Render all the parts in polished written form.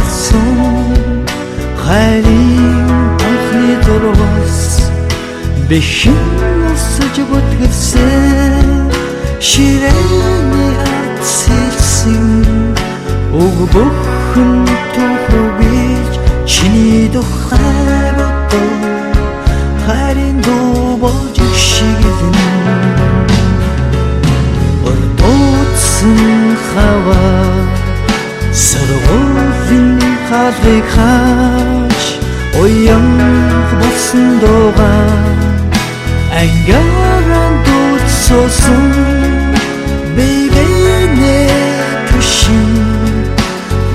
болсон хайрын анхны зурвас бэхэн өсөж бүтгэлсэн ширээний ард сэлсэн уг бүхэн түүхүүгийж чиний тухай бодов хайрын дуу болж шиглэн ордоцсон хаваа сургуулийн хаалгыг хааж уян болсон дуугаа ангааран дууцсан бэгэне түшин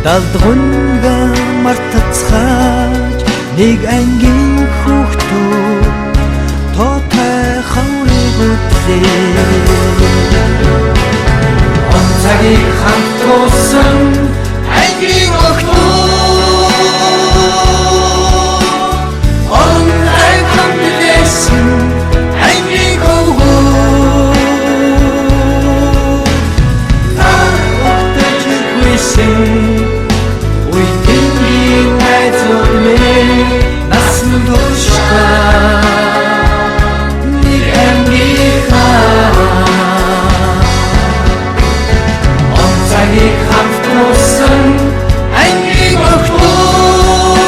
далдгунга мартацгааж нэг ангийн хүүхдүүд тоотой хаврыг үтлээ. Он цагийг хамт туулсан ангийн охтууд орон зайг хамт илээсэн ангийн хөвгүүд нар угтаж ирхвэсэн үеийн найзууд минь насан туршдаа нэг ангийнхаа он цагийг хамт туулсан ангийн охтууд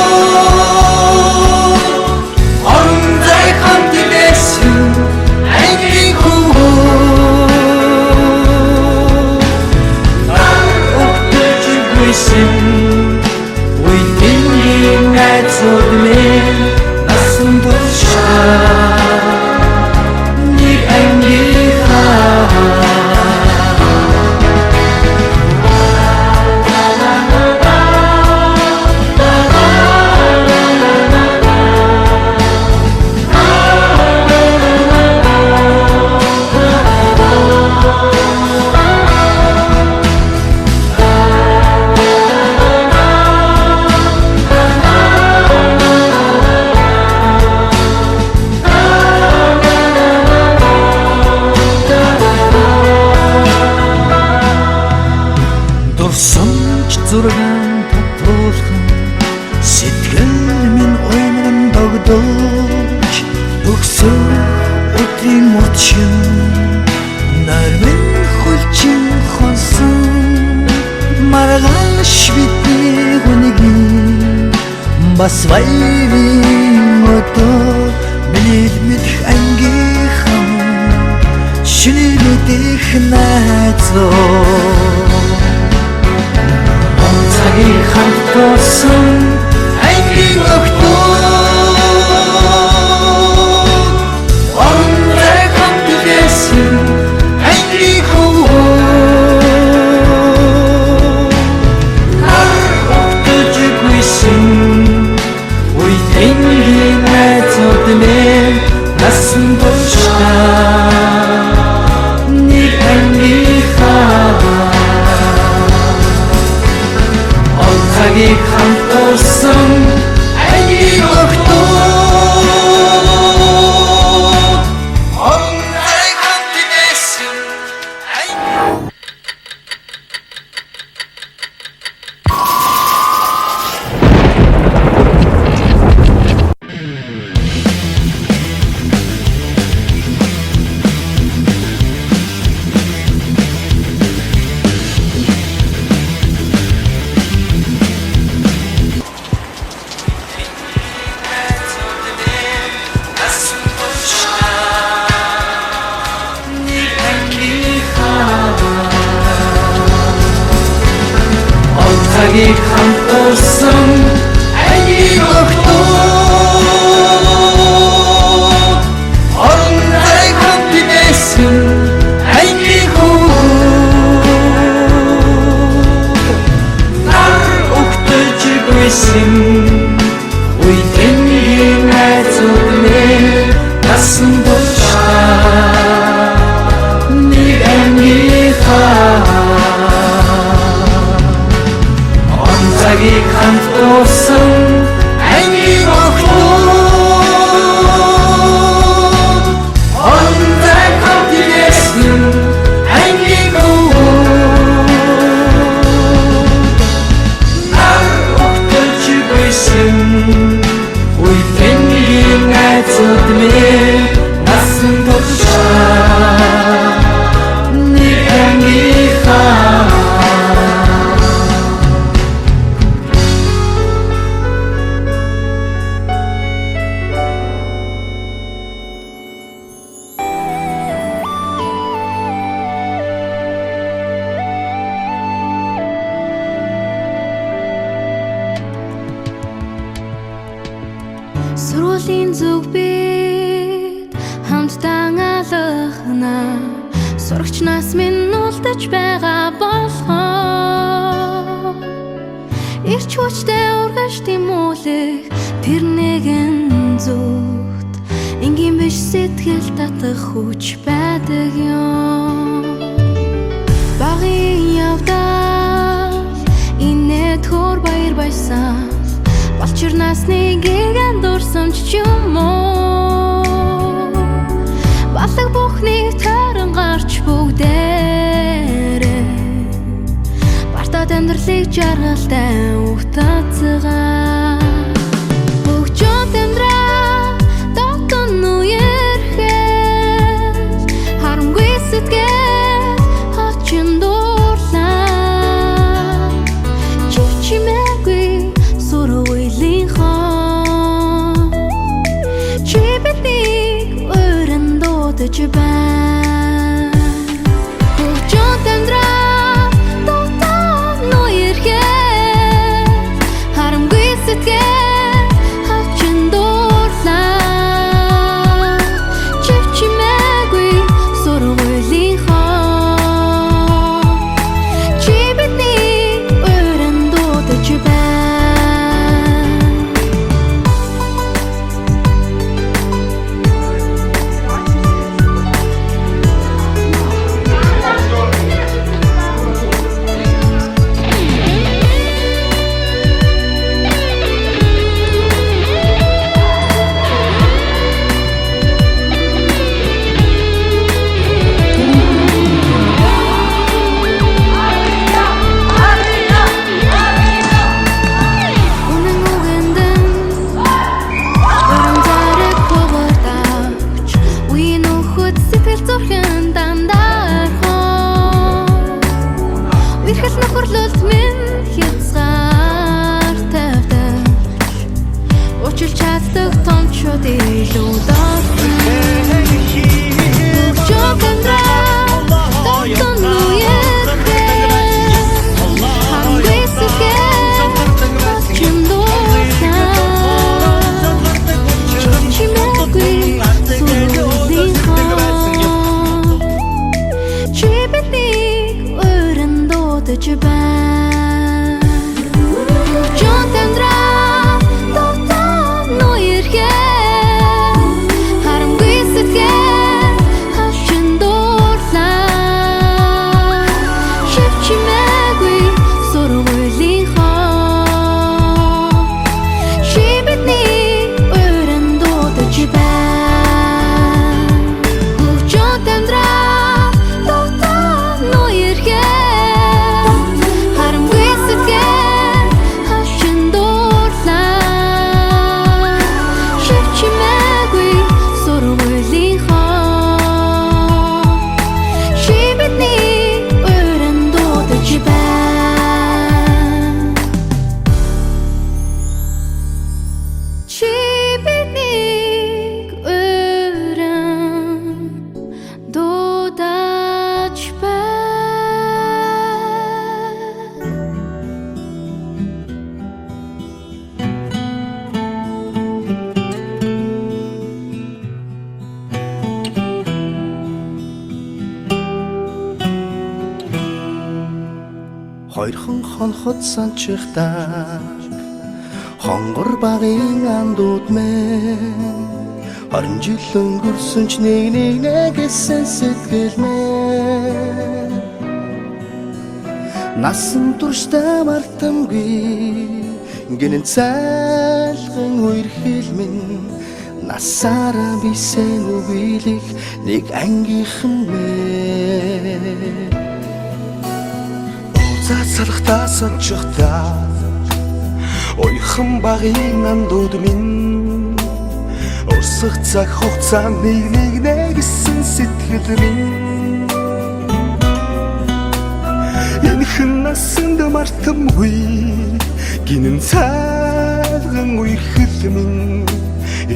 орон зайг хамт илээсэн ангийн хөвгүүд нар угтаж ирхвэсэн үеийн найзууд минь насан туршдаа нэг ангийнхаа. Дурсамж зургаан татуулхан сэтгэл минь уймран догдолж төгсөх өдрийн мод шин нармын хөлчин хонсон маргааш бидний хүнгийн бас баярын өдөр миний мэдэх ангийнхан шинэ мэдэх найзууд он цагийг хамт туулсан ангийн охтууд орон зайг хамт илээсэн ангийн хөвгүүд нар угтаж гүйсэн үеийн найзууд минь насан туршдаа нэг ангийнхаа он цагийг хамт туулсан ангийн охтууд орон зайг хамт илээсэн ангийн насан туршдаа нэг ангийнхаа он цагийг хамт туулсан ангийн охтууд орон зайг хамт илээсэн ангийн хөвгүүд нар угтаж гүйсэн үеийн найзууд минь насан туршдаа нэг ангийнхаа он цагийг хамт туулсан Амьдралын зүг бид хамтдаа алхана. Сурагч нас минь үлдэж байгаа болохоо. Ирч хүчтэй ургаж тэмүүлэх тэр нэгэн зүгт энгийн биш сэтгэл татах хүч байдаг юм. Багын явдал инээд хөр баяр баясгал балчир насны гигэн дурсамж ч юм уу. Балаг бүхнийг тойрон гарч бүгдээрээ бартад амьдралыг жаргалтай утацгаа. Хөгжөөд амьдрал дотн үерхэл харамгүй сэтгэл хачин дуурлаа. Чив чимээгүй сургуулийн хон чи биднийг уран дуудаж байна. Хөгжөөд амьдрал дотн үерхэл харамгүй сэтгэл хачин дуурлаа. Чив чимээгүй сургуулийн хон чи биднийг уран дуудаж байна. Үнэн үгэндэн өрөм зараг хугардагч үеийн нөхөд сэтгэл зүрхэн дандаа орхон. Үерхэл нөхөрлөлт минь хязгаар тавьдаг. Уучлж чаддаг томчууд илүү дорсон. Хөгжөөд амьдрал дотн үерхэл харамгүй сэтгэл хачин дуурлаа. Чимээгүй сургуулийн хон чи биднийг уран дуудаж байна. Хөгжөөд амьдрал дотн үерхэл харамгүй сэтгэл хачин дуурлаа. Шив чимээгүй сургуулийн хон чи биднийг уран дуудаж байна. Хөгжөөд амьдрал дотн үерхэл харамгүй сэтгэл хачин дуурлаа. Шив чимээгүй сургуулийн хон чи биднийг уран дуудаж байна. Чи биднийг уран дуудаж байна. Хоёрхан хонхот санчихдаг хонгор багын андууд мэн 20 жил өнгөрсөн ч нэг нэг нэгэсэн сэтгэл мэн насан туршдаа мартамгүй гинэн цайлган үерхэл минь насаараа бисэн үгүйлэх нэг ангийнхан мэн. Уулзаад салхтаа сончихдаа уяхан багын андууд минь урсах цаг хугацаа нэг нэг нэгсэн сэтгэл минь энхэн насанд мартамгүй гинэн цайлган үерхэл минь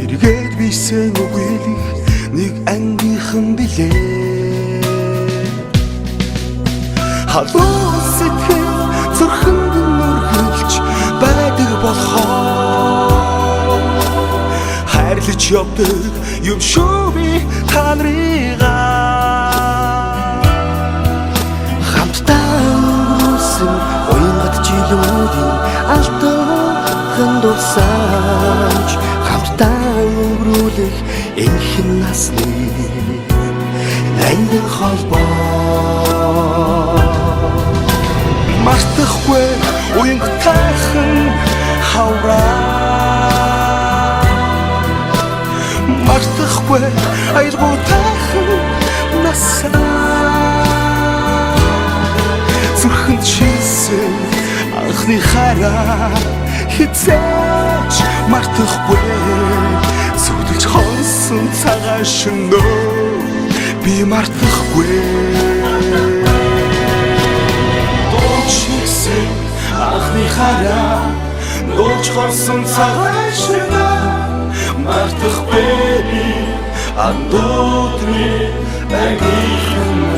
эргээд бисэн үгүйлэх нэг ангийнхан билээ. Халуун сэтгэл зүрхэнд нүргэлж байдаг болохоор хайрлаг Мартаж явдаг юм шүү би та нарыгаа. Хамтдаа өнгөрүүлсэн уянгат жилүүдийн алтан дурсамж, хамтдаа өнгөрүүлэх энхэн насны ангин холбоо. Мартахгүй уянгатайхан хавраа, мартахгүй аялгуутайхан насаа. Зүрхэнд шилсэн анхны хайраа хэзээ ч мартахгүй, зүудэлж хонсон цагаан шөнөө би мартахгүй. Дууч шигсэн анхны хайраа, дууч хонсон цагаан шөнөө мартахгүй би андуутны ангийнхан.